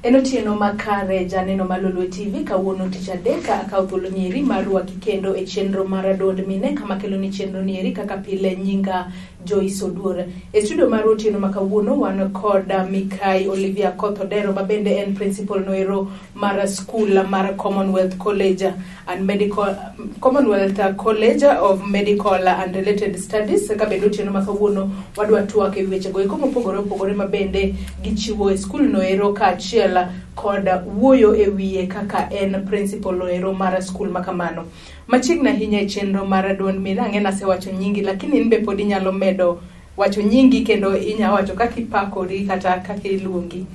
En otieno makare janeno mar Lolwe TV kawuono tich adek akawo thuolo nieri mar rwaki kendo e chenro mar duond mine kama kelo ni chenro nieri kaka pile nyinga Joyce Oduor. E studio mar otieno ma kawuono wan kod Mikai Olivia Koth Odero ma bende en principal noero mar school mar Commonwealth College and Medical Commonwealth College of Medical and Related Studies. Ka bende otieno ma kawuono wadwa twak e wechego eko mopogore opogore ma bende gichiwo e skul noero kaachiel kod wuoyo e wiye kaka en principal noero mar skul ma kamano. Machiegni ahinya e chenro mar duond mine, ang'e nasewacho nyingi lakini in be pod inyalo medo wacho nyingi kendo inya wacho kaka ipakori kata kaka iluongi.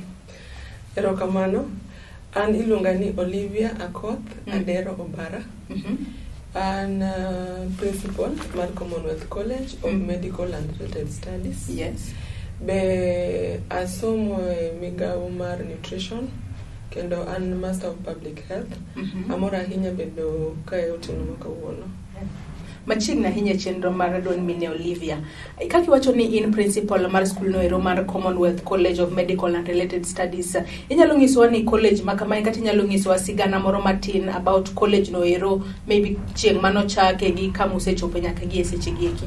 Erokamano. An iluonga ni Olivia Akoth Adero Obara. An principal mar Commonwealth College of Medical and Related Studies. Be asomo e migawo mar nutrition kendo an Master of Public Health. Amor ahinya bedo kae otieno ma kawuono. Machiegni ahinya e chenro mar duond mine Olivia. Kaka iwacho ni in principal mar skul no ero mar Commonwealth College of Medical and Related Studies, inyalo nyisowa ni college ma kamae kata inyalo nyisowa sigana moro matin about college no ero, maybe chieng' manochake gi kama osechope nyaka gi e seche gi eki.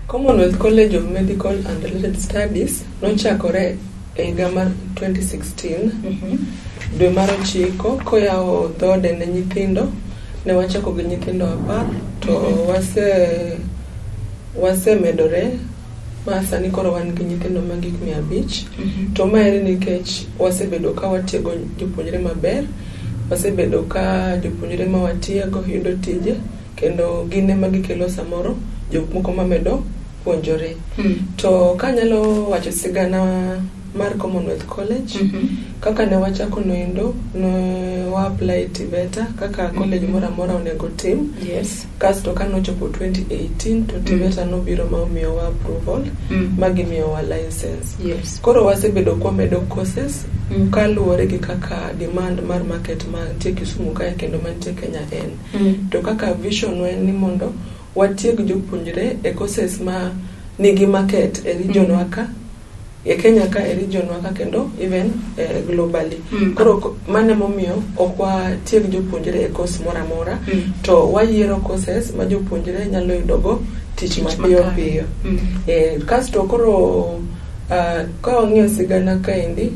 Commonwealth College of Medical and Related Studies nochakore e higa mar 2016 dwe mar 9 koyawo dhoode ne nyithindo. Ne wachako gi nyithindo 10 to wasemedore ma sani koro wan gi nyithindo magik 500. To ma en nikech wasebedo ka watiego jopuonjre maber, wasebedo ka jopuonjre ma watiego yudo tije kendo gin ema gikelo samoro jok moko mamedo puonjore. To kanyalo wacho sigana mar Commonwealth College, kaka ne wachako noendo, ne wa apply TVETA kaka college moro amora onego tim. Kasto kanochopo 2018 to TVETA nobiro ma omiyowa approval ma gimiyowa license. Koro wasebedo kwamedo courses kaluwore gi kaka demand mar market mantie Kisumu kae kendo mantie Kenya en. To kaka vision wa en ni mondo watieg jopuonjre e courses ma nigi market e region wa ka, e Kenya ka, e region wa ka kendo even globally. Koro mano emomiyo ok watieg jopuonjre e course moro amora, to wayiero courses ma jopuonjre nyalo yudogo tich mapiyo piyo. Kasto koro ka wang'iyo sigana kaendi,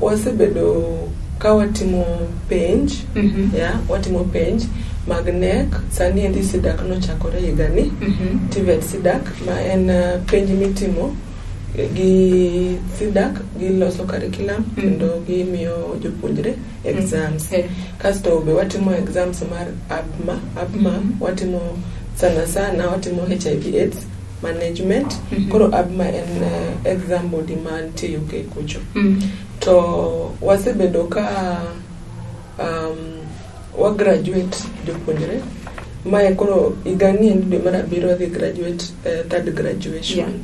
wasebedo ka watimo penj, yeah, watimo penj mag KNEC. Sani endi CDACC nochakore higani, TVET CDACC ma en penj mitimo gi CDACC, giloso curriculum kendo gimiyo jopuonjre exams. Kasto be watimo exams mar ABMA. ABMA watimo sana sana watimo HIV AIDS management. Koro ABMA en exam body mantie UK kucho. To wasebedo ka wa graduate jopuonjre mae koro higani en dwe mar 7 wadhi graduate third graduation.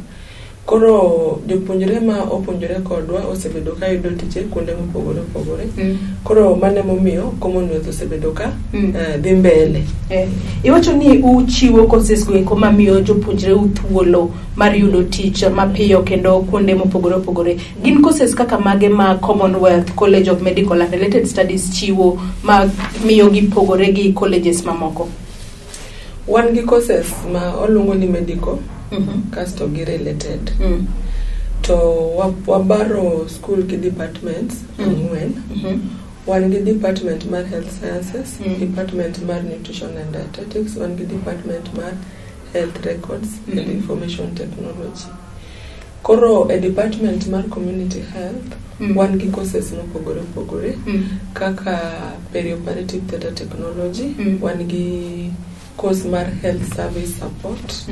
Koro jopuonjre ma opuonjore kodwa osebedo ka yudo tije kuonde mopogore opogore. Koro mano emomiyo Commonwealth osebedo ka dhi mbele. Iwacho ni uchiwo courses go eko mamiyo jopuonjre u thuolo mar yudo tich mapiyo kendo kuonde mopogore opogore. Gin courses kaka mage ma Commonwealth College of Medical and Related Studies chiwo ma miyo gipogore gi colleges mamoko? Wan gi courses ma oluongo ni medical kasto gi related. To wabaro school gi departments 4. Wan gi department mar health sciences, department mar nutrition and dietetics, wan gi department mar health records and information technology. Koro e department mar community health wan gi courses mopogore opogore kaka perioperative theatre technology, wan gi course mar health service support,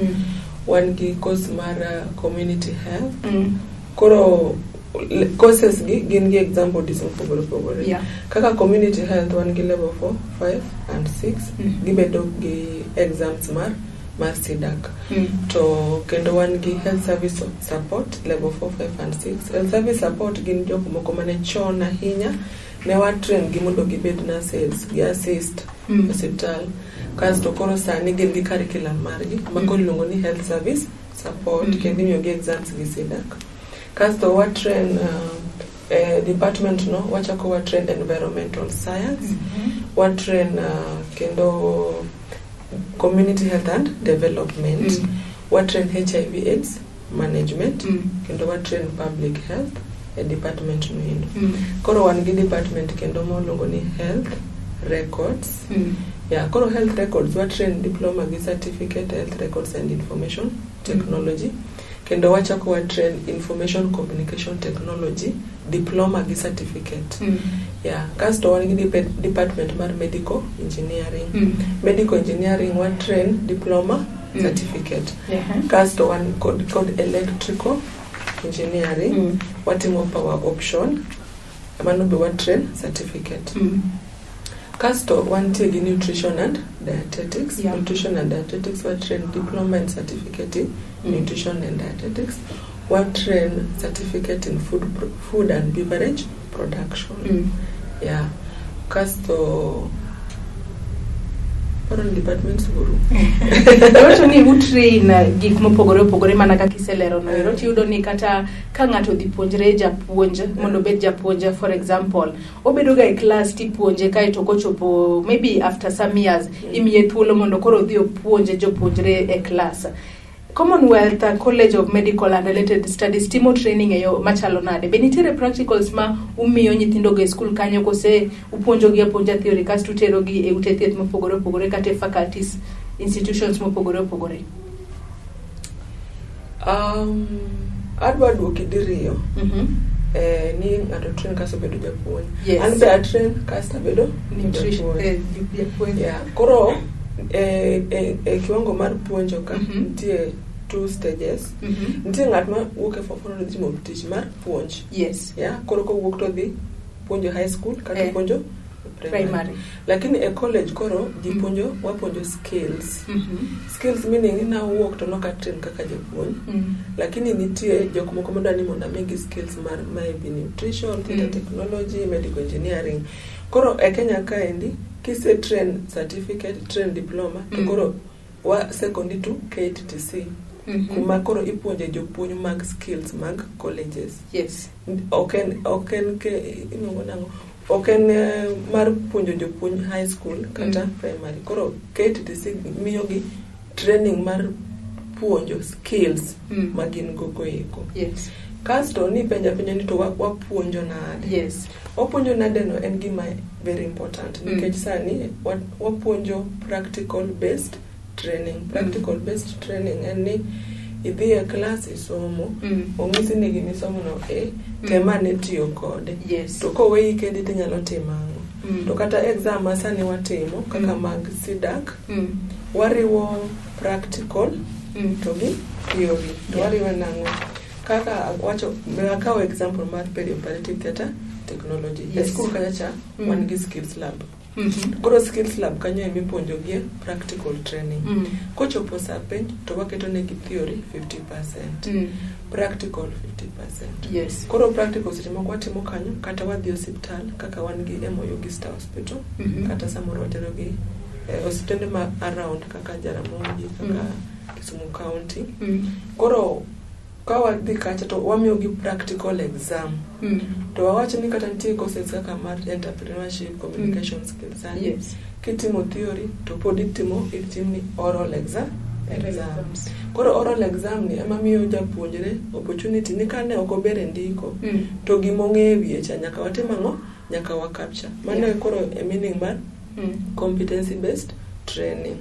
wan gi course mar community health. Koro courses gi gin gi exam bodies mopogore opogore. Kaka community health wan gi level 4, 5 and 6 gibedo gi exams mar CDACC. To kendo wan gi health service support level 4, 5 and 6. Health service support gin jok moko mane chon ahinya ne wa train gi mondo gibed nurses, gi assist osiptal. Kasto koro sani gin gi curriculum margi ma koro iluongo ni health service support kendo imiyo gi exams gi CDACC. Kasto wa train E department no wachako wa train environmental science, wa train kendo community health and development, wa train HIV AIDS management, kendo wa train public health e department no endo. Koro wan gi department kendo moluongo ni health records. Yeah, koro health records wa train diploma gi certificate health records and information technology. Kendo wachako wa train information communication technology diploma gi certificate. Yeah, kasto wan gi department mar medical engineering. Medical engineering wa train diploma, certificate. Kasto wan kod electrical engineering, watimo power option, mano be wa train certificate. Kasto wantie gi nutrition and dietetics. Nutrition and dietetics wa train diploma and certificate in nutrition and dietetics. Wa train certificate in food and beverage production. Yeah. Kasto paro ni departments guru. Iwacho ni utrain gik mopogore opogore mana kaka iselero no ero, tiyudo ni kata ka ng'ato odhi puonjre japuonj mondo obed japuonj, for example, obedo ga e class tipuonje, kaeto kochopo maybe after some years imiye thuolo mondo koro odhi opuonje jopuonjre e class. Commonwealth College of Medical and Related Studies timo training e yo machalo nade? Be nitiere practicals ma umiyo nyithindogo e skul kanyo, kose upuonjogi apuonja theory kasto uterogi e ute thieth mopogore opogore kata e faculties, institutions mopogore opogore? Adwa duoki diriyo. Ni ng'ato train kasto bedo japuonj. Yes. An be atrain kasto abedo Nutrition, japuonj. Japuonj. Yeah. Koro e kiwango mar puonjo ka nitie two stages. Nitie ng'at ma wuok e form four dhi timo tich mar puonj. Yeah, koro kowuok to dhi puonjo high school kata puonjo primary. Primary. Lakini e college koro ji puonjo, wapuonjo skills. Skills meaning ni nawuok to nok atrain kaka japuonj. Lakini nitie jok moko madwa ni mondo amigi skills mar maybe nutrition, theatre technology, medical engineering. Koro e Kenya kaendi kise train certificate, train diploma, to koro wa secondary to KTTC. Kuma koro ipuonje jopuonj mag skills mag colleges. Ok en ke iluongo nang'o? Ok en mar puonjo jopuonj high school kata primary. Koro KTTC miyogi training mar puonjo skills ma gin go goeko. Kasto ni penja penjo ni to wapuonjo nade? Wapuonjo nade no en gima very important nikech sani wapuonjo practical based training. Practical based training en ni idhi e class isomo, onyisi ni gimisomo no e tem ane tiyo kode. To koweyi kendi tinyalo timo ang'o? To kata exam ma sani watimo kaka mag CDACC, wariwo practical to gi theory. To wariwo nang'o? Kaka wacho, akawo example mar perioperative theatre technology. E school kacha cha wan gi skills lab. Koro skills lab kanyo ema ipuonjogie practical training. Kochopo sa penj to waketo negi theory 50%, practical 50%. Koro practical seche moko watimo kanyo kata wadhi osiptal kaka wan gi MOU gi Star Hospital, kata samoro watero gi osiptende ma around kaka Jaramogi, kaka Kisumu County. Koro ka wadhi kacha to wamiyogi practical exam. To wawach ni kata nitie courses kaka mar entrepreneurship, communication skills sani. Kitimo theory to pod itimo itimni oral exam. Oral Exam. Exams. Koro oral exam ni ema miyo japuonjre opportunity ni kane ok ober e ndiko to gima ong'eyo e wiye cha nyaka watim ang'o? Nyaka wa capture. Mano e koro e meaning mar competency based training.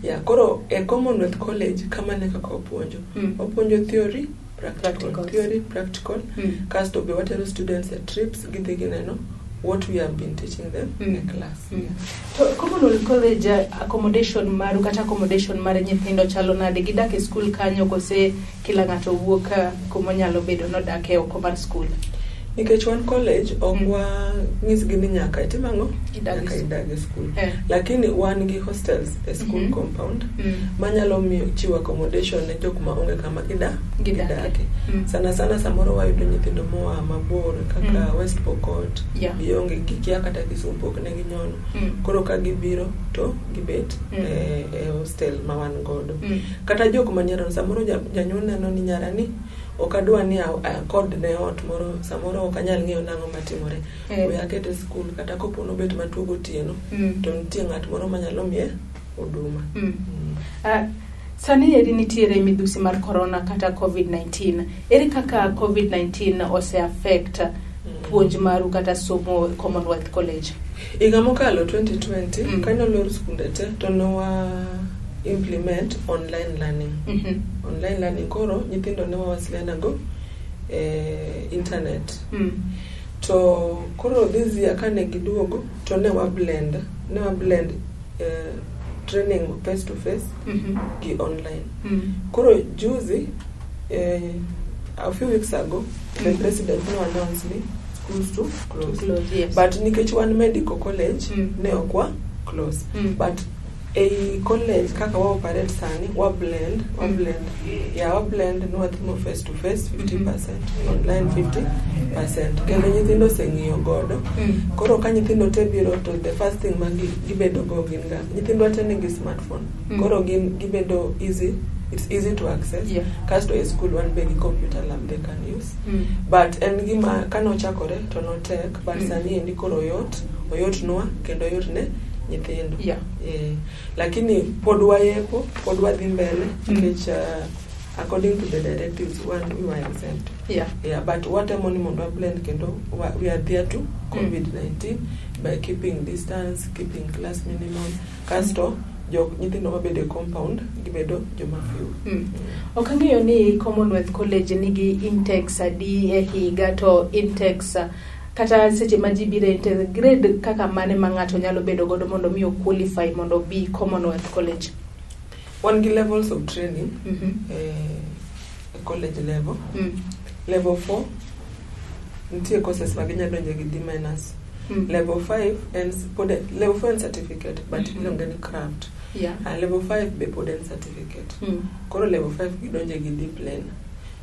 Yeah, koro e Commonwealth College kamano e kaka wapuonjo. Wapuonjo theory, practical. Practicals. Theory, practical. Kasto be watero students e trips, gidhi gineno what we have been teaching them e class. To Commonwealth College accommodation maru kata accommodation mar nyithindo chalo nade? Gidak e skul kanyo kose kila ng'ato wuok kuma onyalo bedo nodak e oko mar skul? Nikech wan college, ok wanyisgi ni nyaka itim ang'o? Idag e Nyaka skul. idag e skul. Eh. Lakini wan gi hostels e school compound manyalo miyo chiwo accommodation ne jok ma onge kama Gidake. gidake. Sana sana samoro wayudo nyithindo moa mabor kaka West Pokot, gionge gikia kata Kisumu pok ne ginyono. Koro ka gibiro to gibet e hostel ma wan godo. Kata jok manie around, samoro janyuol neno ni nyara ni ok adwa ni akod ne ot moro, samoro ok anyal ng'eyo nang'o matimore. We akete skul kata kopo nobet matuo gotieno to nitie ng'at moro manyalo miye huduma. Sani eri nitiere midhusi mar corona kata COVID-19. Ere kaka COVID-19 ose affect puonj maru kata somo e Commonwealth College? Higa mokalo 2020 kane olor skunde te to ne wa implement online learning. Online learning koro nyithindo ne wawasiliana go e internet. To koro this year kane giduogo to ne wa blend training face to face gi online. Koro juzi, a few weeks ago, the president no announce ni schools to close. To close, yes. But nikech wan medical college, ne ok wa close. But ei college kaka wa operate sani, wa blend. Yeah, wa blend ni watimo face to face 50%, online 50%. Kendo nyithindo oseng'iyo godo. Koro ka nyithindo te biro to the first thing ma gibedo go gin ga nyithindwa te nigi smartphone. Koro gin gibedo easy, it's easy to access. Kasto e school wan be gi computer lab they can use. But en gima kanochakore to notek, but sani endi koro yot, oyotnwa kendo yot ne nyithindo. Lakini pod wayepo, pod wadhi mbele nikech according to the directives one we were exempt. Yeah, but watemo ni mondo wa blend kendo we adhere to COVID-19 by keeping distance, keeping class minimum. Kasto jok nyithindo mabedo e compound gibedo joma few. Ok ang'eyo ni Commonwealth College nigi intakes adi e higa, to intakes kata seche ma ji biro e intake, grade kaka mane ma ng'ato nyalo bedo godo mondo mi o qualify mondo obi Commonwealth College? Wan gi levels of training e college level. Level 4 nitie courses ma ginya donje gi D minus. Level 5 en pod level 4 en certificate, but iluonge ni craft. Level 5 be pod en certificate. Koro level 5 gidonje gi D plain.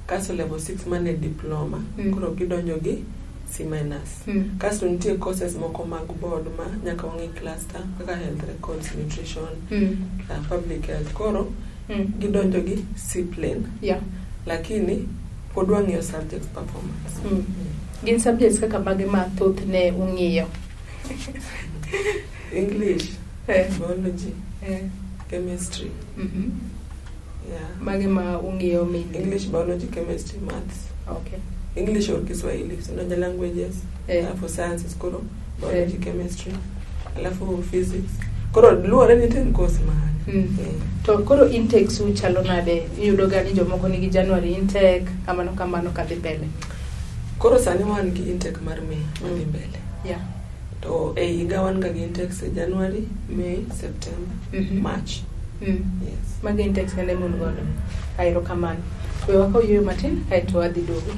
Kasto level 6 mane diploma, koro gidonjo gi C minus. Kasto nitie courses moko mag board ma nyaka wang'i cluster kaka health records, nutrition, public health. Koro gidonjo gi C plain. Lakini pod wang'iyo subject performance. Gin subjects kaka mage ma thothne ung'iyo? English, biology, chemistry. Yeah. Mage ma ung'iyo mainly? English, biology, chemistry, maths. English or Kiswahili, so unajua languages. Alafu sciences koro biology, chemistry, alafu physics. Koro luwore ni ten course mane. To koro intakes u chalo nade? Iyudo ga ni jomoko nigi January intake, kamano kamano kadhi mbele. Koro sani wan gi intake mar May madhi mbele. To e higa wan ga gi intakes e January, May, September, March. Yes. Magi intakes kende mon godo. Erokamano. We wakaw yueyo matin kaeto wadhi duogo.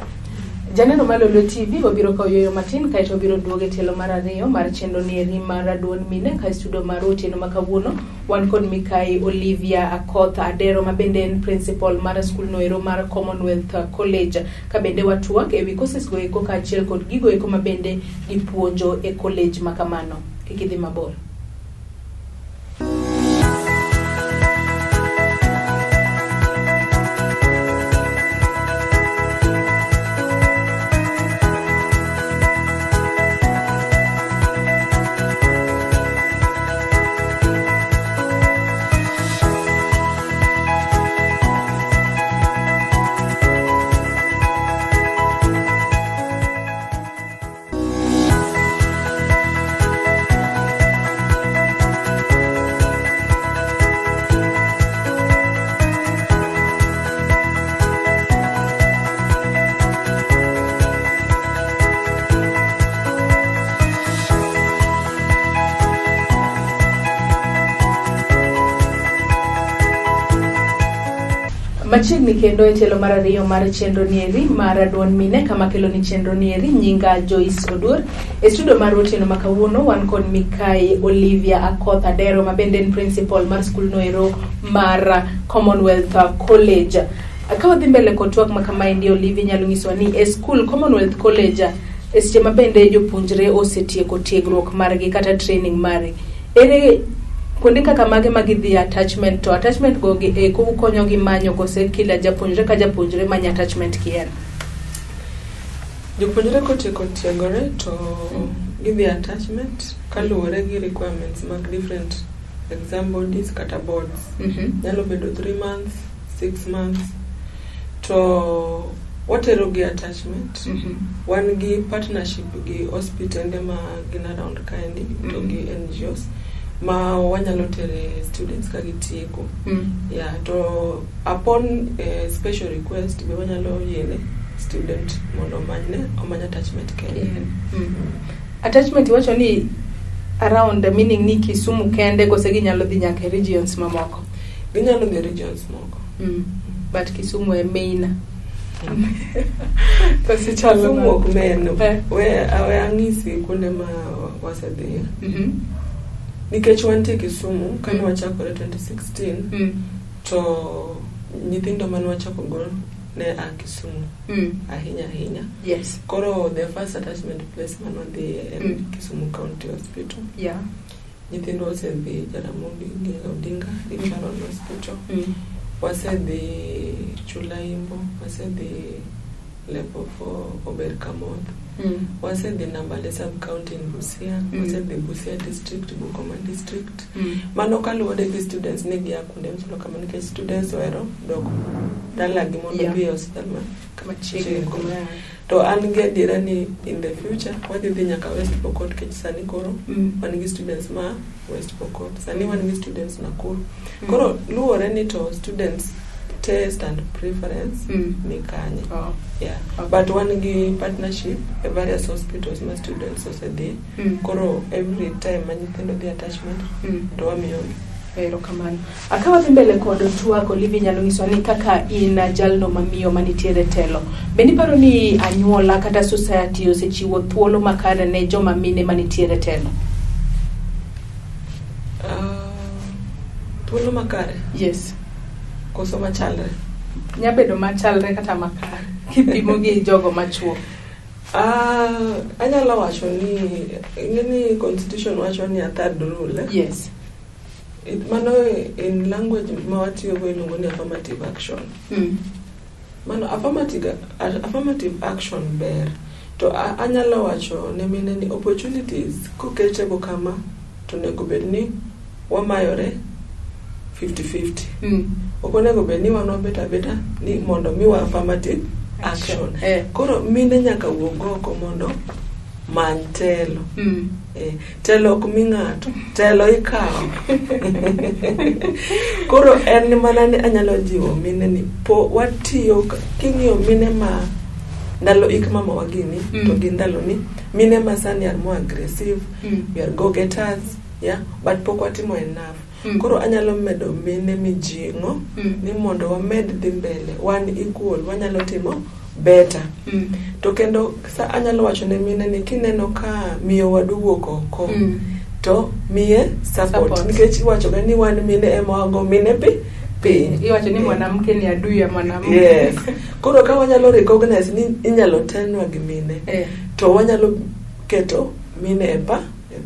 Janeno mar Lolwe TV, wabiro kawo yueyo matin kaeto wabiro duogo e tielo mar ariyo mar chenro ni eri mar Raduond Mine ka e studio mar otieno ma kawuono wan kod Mikai Olivia Akoth Adero ma bende en principal mar skul no ero mar Commonwealth College, ka bende watwak ewi courses go eko kaachiel kod gigo eko ma bende gipuonjo e college ma kamano. Kik idhi mabor. Machiegni kendo e tielo mar ariyo mar chenro nieri mar Raduond Mine, kama kelo ni chenro nieri nyinga Joyce Oduor. E studio mar otieno ma kawuono wan kod Mikai Olivia Akoth Adero ma bende en principal mar skul noero mar Commonwealth College. Ka wadhi mbele kod twak ma kamaendi, Olivia nyalo nyisowa ni e skul Commonwealth College e seche ma bende jopuonjre osetieko tiegruok margi kata training margi, ere kuonde kaka mage ma gidhi attachment, to attachment go gi eko ukonyogi manyo kose kila japuonjre ka japuonjre manyo attachment kien? Jopuonjre kotieko tiegore to gidhi attachment kaluwore gi requirements mag different exam bodies kata boards. Nyalo bedo 3 months, 6 months. To watero gi attachment. Wan gi partnership gi hospitende ma gin around kaendi to gi NGOs ma wanyalo tere students ka gitieko. Yeah, to upon special request be wanyalo yiene student mondo omanyne omany attachment kende. Yeah. Attachment iwacho ni around, meaning ni Kisumu kende kose ginyalo dhi nyaka e regions mamoko? Ginyalo dhi regions moko. But Kisumu e main. Kose chalo Kisumu nade? ok main. Eh. We ang'isi kuonde ma wasedhiye. Nikech wantie Kisumu kane wachakore 2016 to nyithindo mane wachako go ne a Kisumu ahinya ahinya. Koro the first attachment place mane wadhiye en Kisumu County Hospital. Nyithindwa osedhi Jaramogi Oginga Odinga Referral Hospital. Wasedhi Chula Imbo, wasedhi Level 4 Ober Kamoth. Wasedhi Nambale sub county in Busia, wasedhi Busia district, Bungoma district. Mano kaluwore gi students ni gia kuonde machalo kama nikech students ohero dok dalagi mondo odhi e osiptal ma Machiegni kuma. To an gi adiera ni in the future wadhi dhi nyaka West Pokot nikech sani koro wan gi students ma West Pokot. Sani wan gi students Nakuru. Koro luwore ni to students taste and preference ni kanye. Oh. Yeah. Okay. But wan gi partnership e various hospitals ma students osedhi. Koro every time ma nyithindo dhi attachment to wamiyogi. Erokamano. Ka wadhi mbele kod twak, Olivia nyalo nyisowa ni kaka in jalno mamiyo manitiere telo. Bende iparo ni anyuola kata society osechiwo thuolo makare ne joma mine manitiere telo? Thuolo makare? Yes. Koso machalre? Nya bedo machalre kata makare kipimo gi jogo machuo. Anyalo wacho ni ing'e ni constitution wacho ni a third rule. Yes. Mano in language ma watiyogo iluongo ni affirmative action. Mano affirmative action ber. To anyalo wacho ne mine ni opportunities koketego kama to onego bed ni wamayore 50-50. Ok onego bed ni wan wabet abeta ni mondo miwa affirmative action. Koro mine nyaka wuog oko mondo many telo. Telo ok mi ng'ato, telo ikawo. Koro en mana ni anyalo jiwo mine ni po watiyo king'iyo mine ma ndalo ik mama wa gini to gi ndalo ni mine ma sani are more aggressive, we are go getters, yeah, but pok watimo enough. Koro anyalo medo mine mijing'o ni mondo wamed dhi mbele, wan equal, wanyalo timo better. To kendo sa anyalo wacho ne mine ni kineno ka miyo wadu wuok oko to miye support. Nikech iwacho ga ni wan mine ema wago mine piny. Iwacho ni mwanamke ni adui ya mwanamke. Yes. Koro ka wanyalo recognize ni inyalo tenwa gi mine to wanyalo keto mine e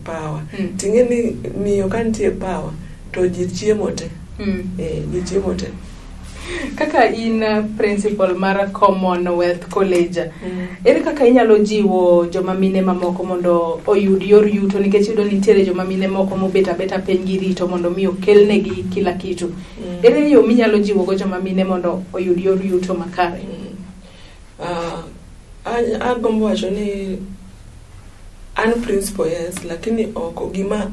power. Ting'e ni miyo ka nitie power to ji chiemo te. Ji chiemo te. Kaka in principal mar Commonwealth College, ere kaka inyalo jiwo joma mine mamoko mondo oyud yor yuto, nikech iyudo ni nitiere joma mine moko mobet abeta piny girito mondo mi okelnegi kila kitu. Ere yo minyalo jiwogo joma mine mondo oyud yor yuto makare? Agombo wacho ni an principal, yes, lakini oko gima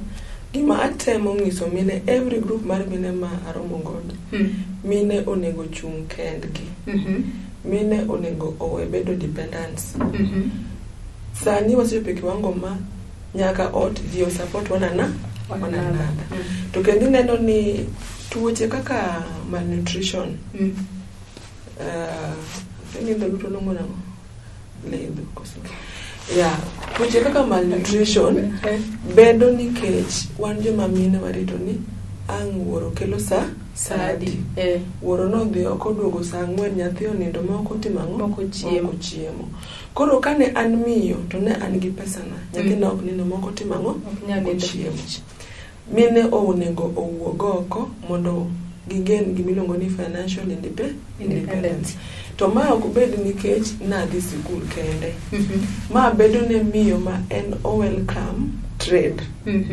atemo ng'iso mine, every group mar mine ma aromo godo, mine onego chung' kendgi. Mine onego owe bedo dependents. Sani wasechopo e kiwango ma nyaka ot ji o support one another. To kendo ineno ni tuoche kaka malnutrition, ni dholuo to luongo nang'o? Ledho koso? Yeah, tuoche kaka malnutrition bedo nikech wan joma mine warito ni ang' wuoro kelo sa sadi. Wuoro nodhi oko oduogo sa 4, nyathi onindo ma ok otimo ang'o? Mok ochiemo. Mok ochiemo. Koro kane an miyo to ne an gi pesana, nyathina ok nindo ma ok otimo ang'o? Ok nyal nindo. Ochiemo. Mine onego owuog oko mondo gigain gimiluongo ni financial independence. To ma ok bed nikech nadhi sikul kende. Ma bedo ne miyo ma en o welcome trade.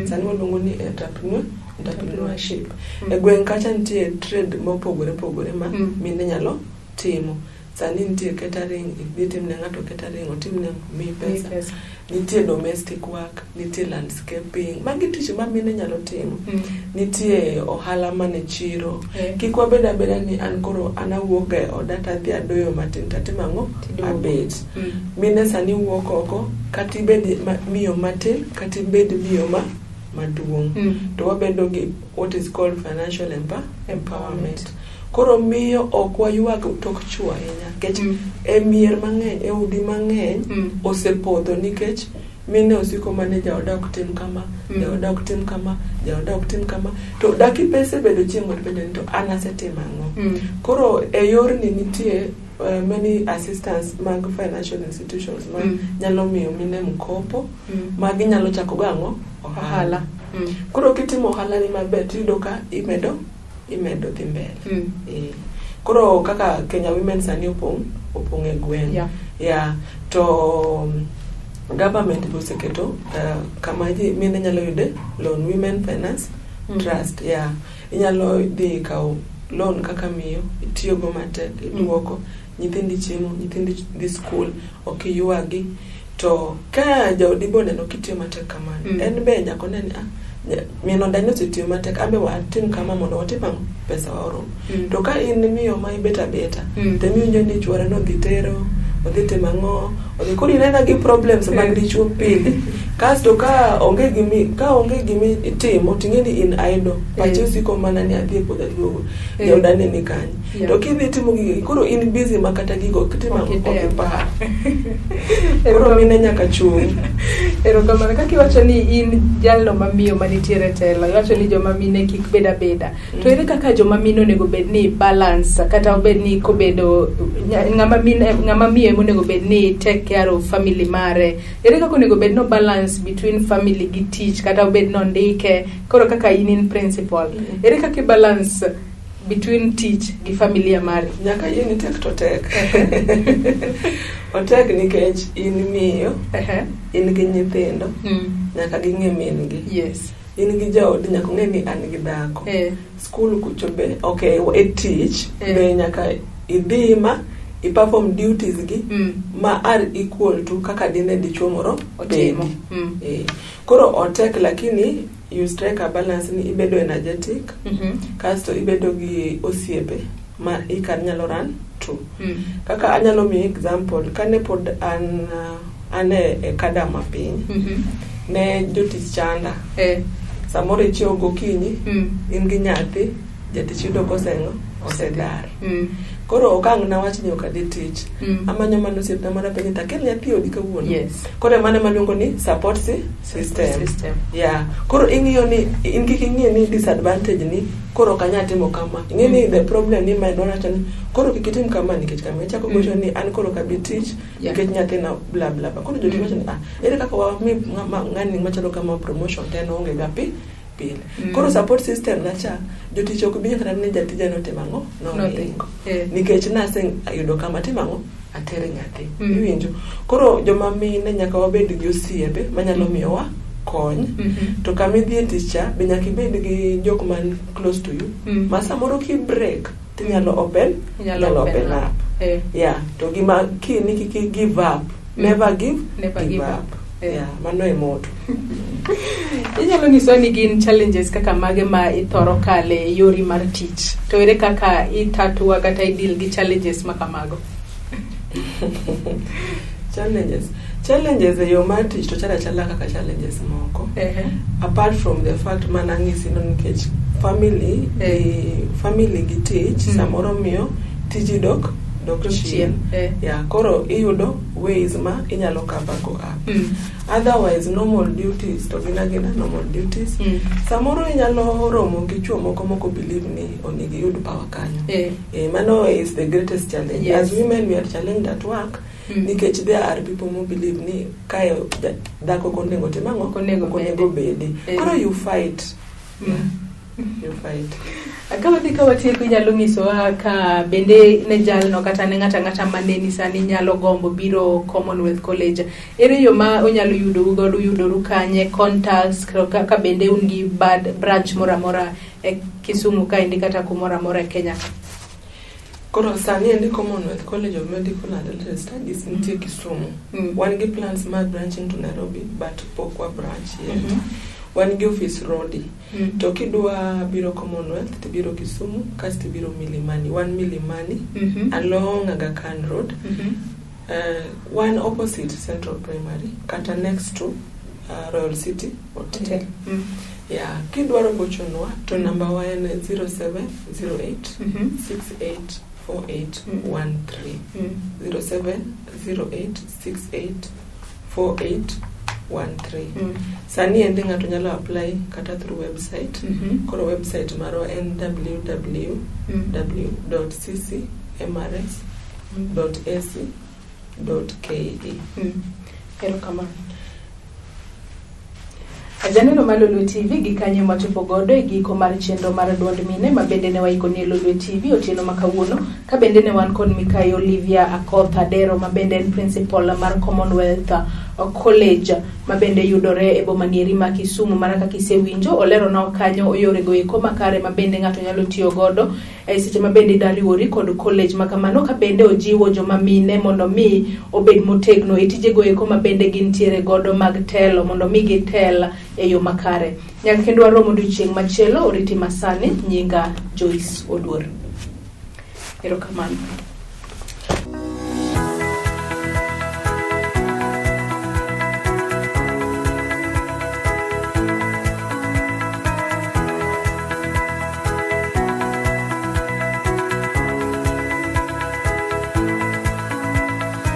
Sani waluongo ni entrepreneurship. E gweng' kacha nitie trade mopogore opogore ma mine nyalo timo. Sani nitie catering, idhi timne ng'ato catering, otimne miyi pesa. Nitie domestic work, nitie landscaping. Magi tich ma mine nyalo timo. Nitie ohala mane chiro. Kik wabed abeda ni an koro an awuok ga e oda tadhi adoyo matin tatimo ang'o? Tiduogo. Abet. Mine sani wuok oko kata ibed miyo matin kata ibed miyo ma maduong'. To wabedo gi what is called financial empowerment. Koro miyo ok waywag tok chwo ahinya nikech e mier mang'eny e udi mang'eny osepodho nikech mine osiko mana jaoda ok tim kama, jaoda ok tim kama, jaoda ok tim kama. To dak isebedo chieng' moro ipenjo ni to an asetimo ang'o? Koro e yorni nitie many assistance mag financial institutions ma nyalo miyo mine mkopo ma ginyalo chako go ang'o? Ohala. Koro kitimo ohala ni maber tiyudo ka imedo dhi mbele. Koro kaka Kenya Women sani opong' e gweng'. Yeah. To government be oseketo kama ji mine nyalo yude loan, Women Finance Trust. Yeah. Inyalo dhi kawo loan kaka miyo, itiyogo matek, iduoko, nyithindi chiemo, nyithindi dhi skul, ok iywagi. To ka jaodi be oneno kitiyo matek kamano, en be nyaka one ni ah, min oda ni osetiyo matek, an be watim kama mondo watim ang'o? Pesa wa orom. To ka in miyo ma ibet abeta, to imiwinjo ni chuore nodhi tero, odhi timo ang'o, odhi koro inena gi problems mag dichuo pile. Kasto ka onge gimi itimo ting'e ni in idle. Pachi osiko mana ni adhi e puodho aduogo. Jaoda ni ni kanye. To kidhi timo gigi, koro in busy ma kata gigo ok itim ang'o? Ok Ok idew. ipar. Koro mine nyaka chung'. Erokamano. Kaka iwacho ni in jalno mamiyo manitiere e telo, iwacho ni joma mine kik bed abeda. To ere kaka joma mine onego bed ni balance kata obed ni kobedo ng'ama mine ng'ama miyo ema onego bed ni take care of family mare. Ere kaka onego bed no balance between family gi tich kata obed nondike koro kaka in in principal. Ere kaka i balance between tich gi familia mari? Nyaka yie ni tek to tek. Otek nikech in miyo, in gi nyithindo, nyaka ging'e min gi. In gi jaodi nyaka ong'e ni an gi dhako. Skul kucho be, okay, e tich be nyaka idhi ma i perform duties gi ma are equal to kaka dine dichuo moro Otimo. bedi. Koro otek lakini you strike a balance ni ibedo energetic, kasto ibedo gi osiepe ma ika nyalo run to. Kaka anyalo miyi example, kane pod an e kada mapiny, ne jotich chanda. Samoro ichiewo gokinyi, in gi nyathi, jatich yudo koseng'o, osedar. Koro ok ang' nawach ni ok adhi tich. Amanyo mana osiepna moro apenje to akel nyathi odi kawuono. Koro mano ema luongo ni support system. System. Yeah. Koro ing'iyo ni in kik ing'i ni disadvantage ni koro ok anyal timo kama. Ing'e ni the problem ni mind wacho ni koro kik itim kama nikech kama. Ichako gocho ni an koro ok abi tich nikech nyathina bla bla bla. Koro jotich wacho ni ah, ere kaka wami ng'ani machalo kama promotion to en oonge ga pile. Koro support system na cha, jotich ok bi kata ni jatija notimo ang'o? Noringo. Nikech naseyudo kama timo ang'o? Atere nyathi. Iwinjo? Koro joma mine nyaka wabed gi osiepe manyalo miyowa kony. To kama idhi e tich cha be nyaka ibed gi jok man close to you. Ma samoro ki break tinyalo open, Inyalo inyalo open open up. up. Yeah. To gima key ni kik give up. Never give, Never give give up. up. Yeah, mano e motto. Inyalo nyiswa ni gin challenges kaka mage ma ithoro kale e yori mar tich to ere kaka itatua kata i deal gi challenges ma kamago? Challenges. Challenges e yo mar tich to chalo achala kaka challenges moko. Apart from the fact mana ang'isi no nikech family, family gi tich samoro miyo tiji dok Dok chien. chien, eh. Yeah, koro iyudo ways ma inyalo cover go up. Otherwise normal duties to gin agina normal duties. Samoro inyalo romo gi chuo moko moko believe ni onego iyud power kanyo. Mano is the greatest challenge. As women we are challenged at work. Nikech there are people who believe ni kae dhako ok onego tim ang'o? Ok onego Ok onego bedi. bedi. Koro you fight. You fight. Ka wadhi ka watieko inyalo nyisowa ka bende ne jalno kata ne ng'ato ang'ata maneni sani nyalo gombo biro Commonwealth College. Ere yo ma onyalo yudou godo, uyudoru kanye, contacts, ka bende un gi bad branch moro amora e Kisumu kaendi kata kumoro amora e Kenya ka? Koro sani endi Commonwealth College of Medical and Allied Studies nitie Kisumu. Wan gi plans mar branching to Nairobi but pok wa branch yet. Wan gi office Rodi. To kidwa biro Commonwealth tibiro Kisumu kasto ibiro Milimani. Wan Milimani along Aga Khan Road. Wan opposite Central Primary kata next to Royal City Hotel. Hotel. Yeah, kidwaro gochonwa to namba wa en 0708 684813. 0708 684813. Sani endi ng'ato nyalo apply kata through website. Koro website marwa en www.ccmrs.ac.ke. Erokamano. Janeno mar Lolwe TV gi kanyo machopo godo e giko mar chenro mar duond mine ma bende ne waiko ni e Lolwe TV otieno ma kawuono ka bende ne wan kod Mikai Olivia Akoth Adero ma bende en principal mar Commonwealth College ma bende yudore e boma nieri ma Kisumu. Mana kaka isewinjo oleronwa kanyo yorego eko makare ma bende ng'ato nyalo tiyo godo e seche ma bende idwa riwori kod college ma kamano, ka bende ojiwo joma mine mondo mi obed motegno e tijego eko ma bende gintiere godo mag telo mondo mi gitel e yo makare. Nyaka kendo warom odiochieng' machielo, oriti masani, nyinga Joyce Oduor. Erokamano.